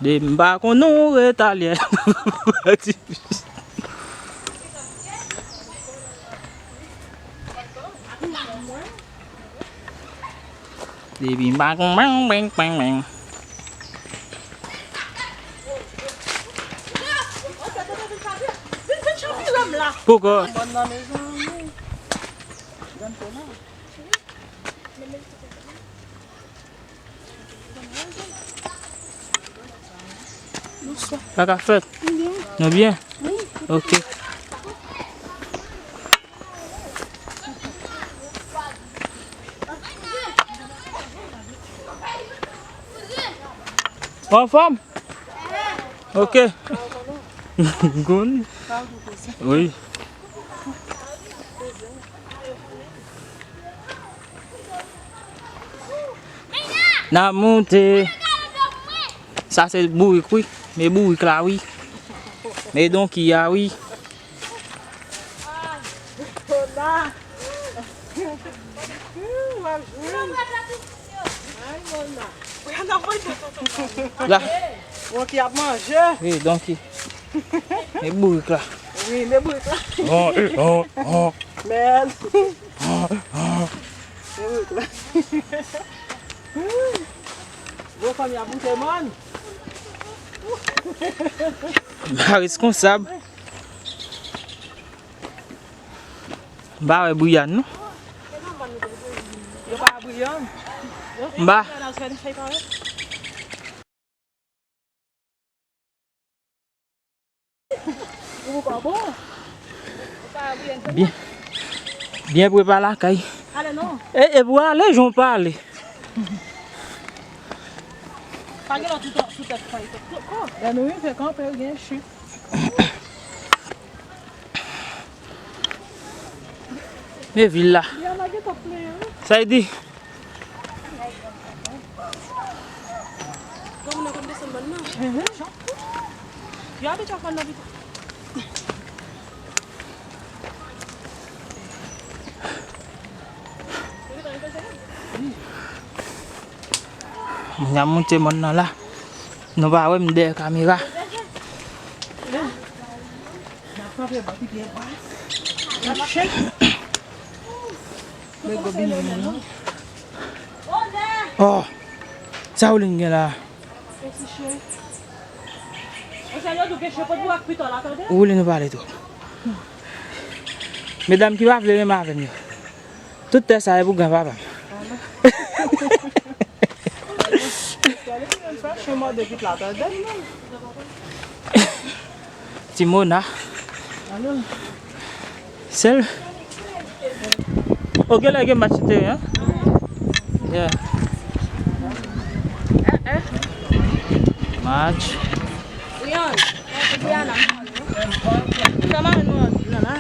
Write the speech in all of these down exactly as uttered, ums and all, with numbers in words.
De m pa konn nou ret alyè. Depi m pa konn bang, bang, bang, bang. Poukò? Sa ka fèt? Nou byen? Ok. Ou anfòm? Ok. Gon. Wi. N a moute. Sa se bourik, wi. Men bourik la, wi. Men donki a, wi. La. Donki ap manje. Wi, donki. Men bourik la. Wi, men bourik la. Oh, eh, oh, oh. Men. Oh, oh. Men bourik la. Bon, fanmi a moute, man. M pa reskonsab. M pa wè Brian, non. Yo pa Brian. M pa. Byen, byen prepa lakay. Ale non. E, e pou ale, jan w pale. Pa gen lòt sou tèt fèy. Lè nou rive kanpe, gen chit. Men vil la. Sa y di? Granmoun nan konn desann bann nan. Mhm. Yo abitye ak bann nan pito. Moun ap monte mòn nan la. Nou pa wè m dèyè kamera. Oh, sa ou li gen la? Ou li nou pale twòp. Medam ki pa vle menm avè m yo. Tout tè sa e pou granpapa m. Ti Mona. Sèl. O, genlè gen match teren, an? Yeah. Match. Sa mare nou an, nan la.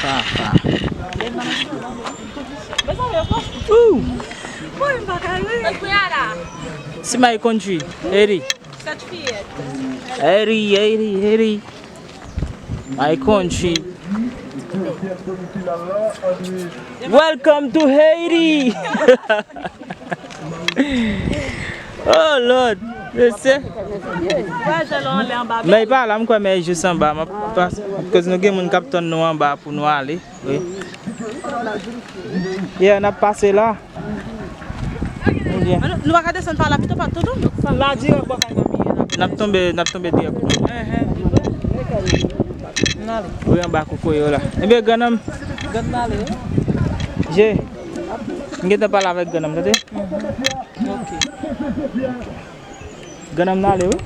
Fa, fa. Ooh. It's my country, Haiti. Haiti, Haiti, Haiti. My country. Welcome to Haiti. Oh Lord, mesye. Men pa la, m kwè men jis anba. M ap pas, koz nou gen moun k ap tann nou anba pou nou ale. Wi. Yeah, n ap pase la. Nou pa ka desann pa la pito pa tonton? La dirèk bò kay mami. N ap tonbe, n ap tonbe dirèk. Enhen. Wi, anba kokoye yo la. Ebyen, grannanm. Grann male, wi. Je. M gentan pale avèk grannanm, tande? Mhm. Ok. Grannanm nan ale, wi.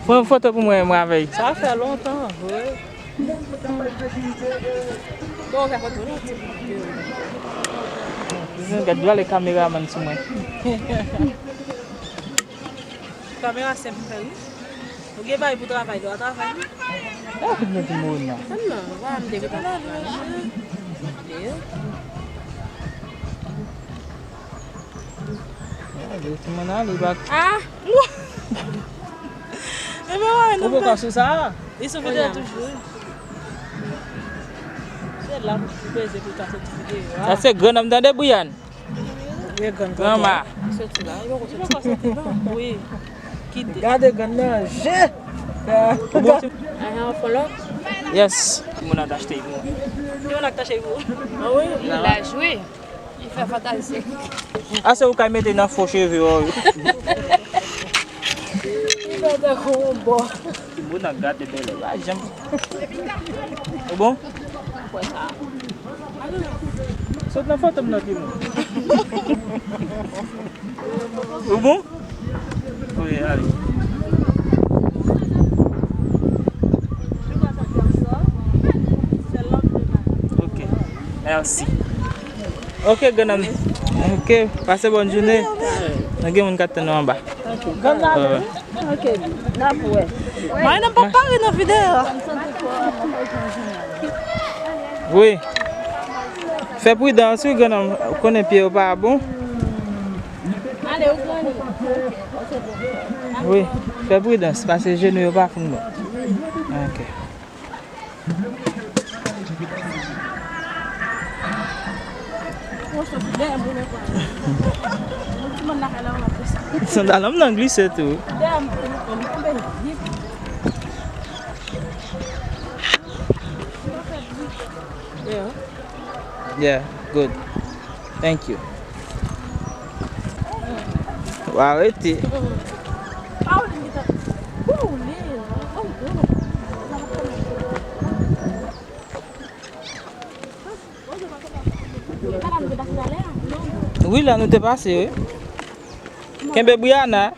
Pran yon foto pou mwen, mwen avè l. Sa fè lontan, wi. Bon, fè foto, non? Gad, gade kameramann sou mwen. Kamera senp fè ri. Ou gen bagay pou travay, dwa travay, wi. Ah, kout mwen ti moun nan. Tann non, va m te vin travay. Ah, ti moun nan, li pa. Ah! Ou poko sou sa? Li sou videyo toujou. Se la pou peze pou ka soti videyo a. Sa se grannanm, tande, Brian? Granma. Soti la. Wi. Kite. Gade grann nan je. Ou bon? Ahan, fon lòt. Yes. Moun nan t achte pou mwen. Ki moun nan t achte pou ou? Ah wi. Li laj, wi. Li fè fantazi. Ah, se ou k al mete nan fo cheve w yo. Li fè tankou yon bò. Timoun ap gate bèlè. Pa janm. Ou bon? Sot nan foto m nan, timoun. Ou bon? Wi, ale. Ok. Mèsi. Ok, grann nan. Ok, pase bòn jounen. Nan gen moun k ap tann nou anba. Grann nan. Ok, n ap wè. Mwen nan pa pare nan videyo. Wi. Fè pridans wi, grann nan. Ou konnen pye yo pa bon. Ale, ou pran li. Wi, fè pridans, paske jenou yo pa fin bon. Ok. Sandal an m nan glise tou. Yeah, good. Thank you. Wa rete. Wi, la nou te pase, wi. Kenbe Brianna.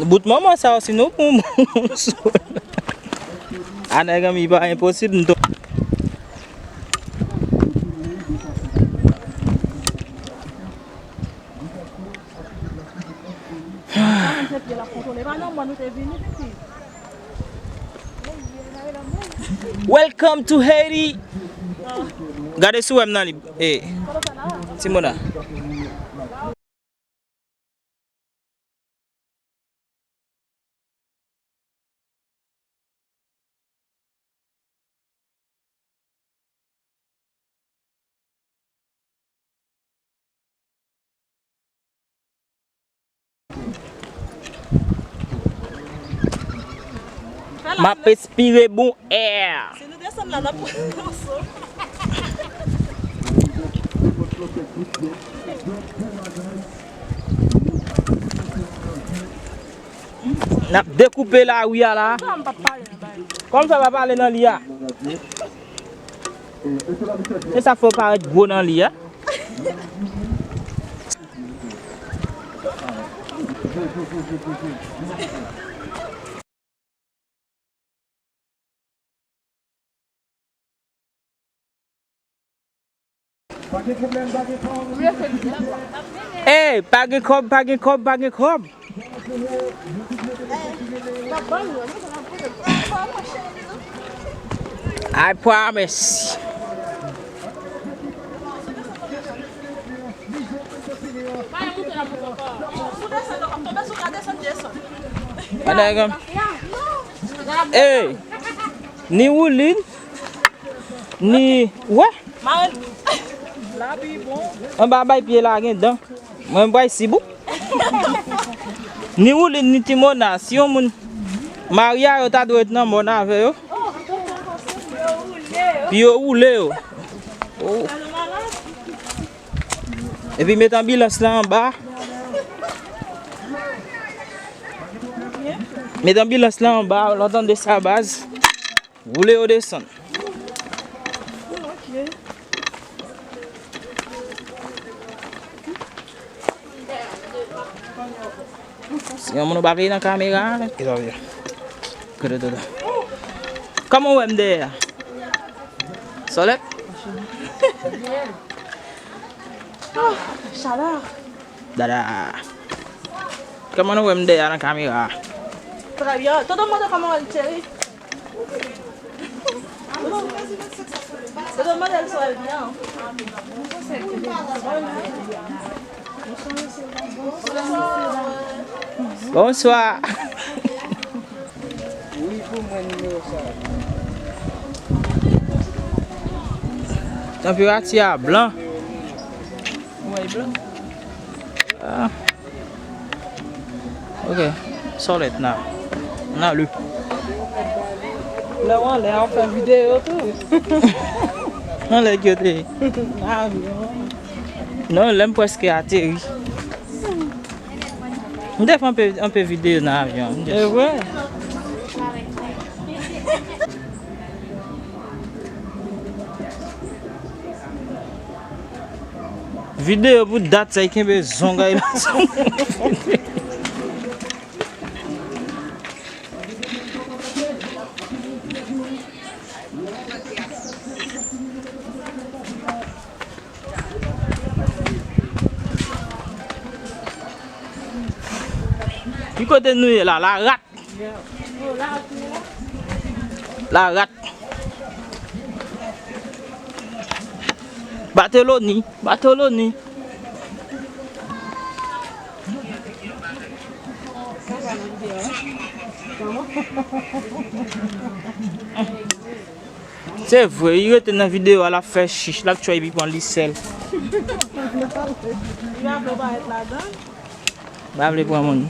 Bout manman sa osi nou pou moun sou. A nèg an mi pa enposib m tou. Welcome to Haiti. Gade si w wè m nan li. Eh. Simona. M ap espire bon air. Si nou desann la, n ap pran yon so. N ap dekoupe lari a la. Kòman m fè pa pale nan li a? Se sa k fè w parèt gwo nan li a. Ey, pa gen kòb, pa gen kòb, pa gen kòb. I promise. Ey, ni woulin, ni, wè. Anba bay pye la gen dan. Mwen bay si bout. Ni woulin, ni timona. Si yon moun marye a, yo ta dwe ret nan mòn avè yo. Pi yo woule yo. Oh. Epi met anbilans la anba. Met anbilans la anba, lè w tande sa baz. Woule yo desann. Si yon moun ou pa vle nan kamera, kòman w wè m dèyè a? Sòlèt? Ah, chalè. Dada. Kòman nou wè m dèyè a nan kamera a? Trè byen. Tonton mande kòman w wè l, cheri. Tonton mande l si w wè l byen. Bonswa. Wi, pou mwen nimewo sa. Tanperati a blan. Ou wè l blan? Ah. Ok. Sòlèt nan. Nan lè. Lè w anlè a, w fè videyo tou. Anlè ki yo te ye? Avyon. Non, lè m prèske ateri. M te fè anpe, anpe videyo nan avyon an. E vre? Videyo pou dat sa, e kenbe zong a. Ki kote nou ye la? Larat. Larat. Bateloni, Bateloni. Se vre, li rete nan videyo a, l ap fè chich, l ap tchwè epi pran li sèl. Li pa vle parèt ladan. M pa vle pran moun.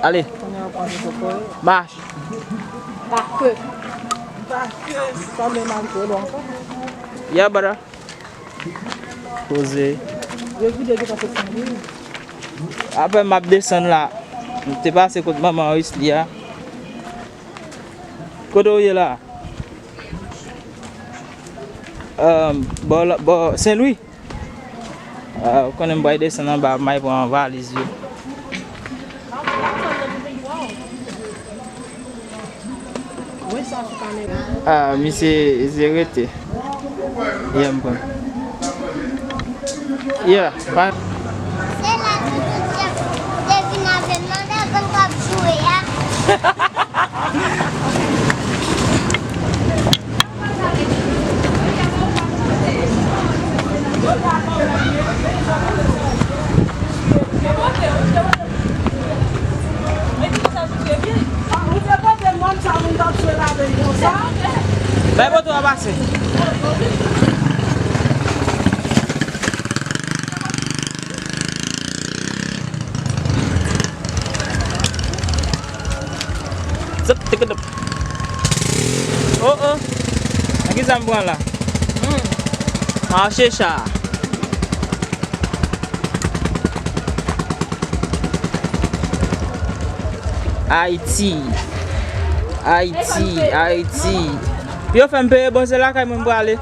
Ale. Mach. Pake. Pake. Sa vle mal twò lwen ankò. Yeah, brother. Poze. Yo vide de pase san mil. Apre m ap desann la. M te pase kot manman Wesley a. Kote w ye la? Ahn, bò, bò Sen Lwi. Ah, ou konnen m pral desann anba, m al pran valiz yo. Ah, misye, misye rete. Yeah, m pran. Yeah, pa- Se la nou tout te vin avè m nan, gade jan w ap joure a. Bay moto a pase. Zip, take it up. Oh, oh. Nan ki sa m pran la? Hmm. Mache cha. Ayiti. Ayiti, Ayiti. Yo fè m peye, bon, se lakay mwen m prale.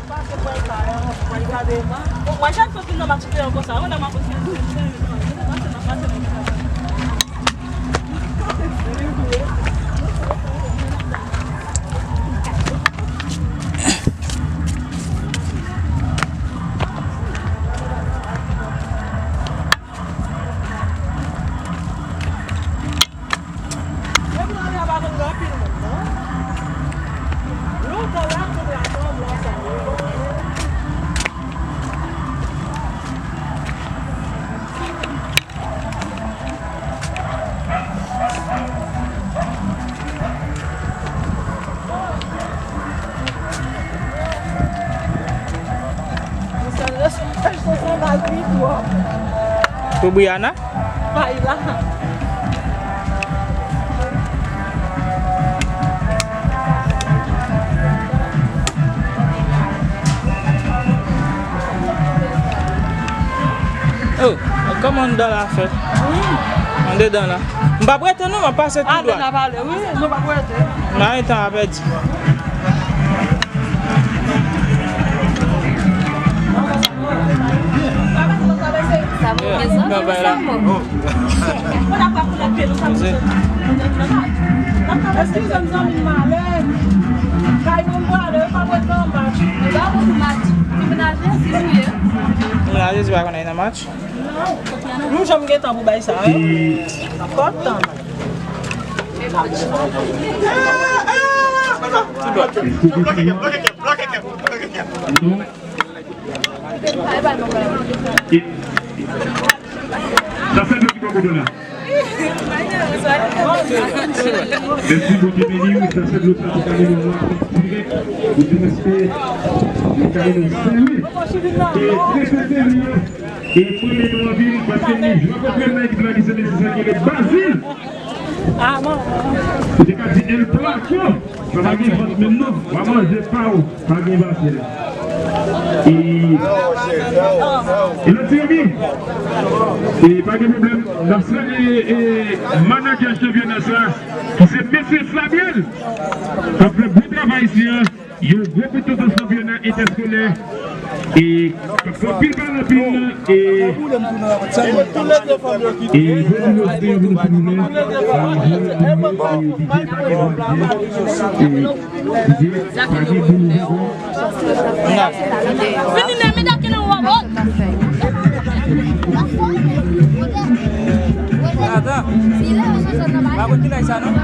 Mwen chak fwa fin nan match, te yon konsa. Mwen nan match. Pou Brianna? Bay la. Oh, kòman anndan la fè? Wi. Andedan la. M p ap rete non, m ap pase tou dwat. Andedan pale, wi, nou p ap rete. M pa gen tan a pèdi. Sa bon, gen zanmi, sa bon. Eskize m, zanmi m, m ale. Kay mwen m prale, yo pa ret nan match. Yo pa ret nan match. Ti menaje, si nou ye. Menaje, si pa konn al nan match. Non. Nou janm gen tan pou bay sa, wi. Kòtan. Tout dwat. Bloke kèk, bloke kèk, bloke kèk. Sa fè dlo ki bò kote la. Mèsi, Bondye beni w, sa fè dlo sa te kale nan mwen. Pou disrespè, li ka vin seri. E trè, trè seri, e mwen, men nou anpil, paske li jwe kont nèg la ki se mesye sa ki rele Bazil. Ou te ka di El Placo. Sa pa gen vant menm non. W a manje pa w. Pa gen Bazil. E, e lòt ti zanmi. E pa gen pwoblèm. N ap salye, e, manadjè chanpyona sa, ki se mesye Samuel. K ap fè bon travay isi an. Yon gwo bout nan chanpyona entèskolè. E, k ap fè anpil bal anpil. E, e, bon, nou se yon bout chanpyona. E, DJ pa gen boul. E, DJ pa gen boul ankò. Vini nan medam ki nan wòbòt. Ata. Pa konn ki nèg sa non.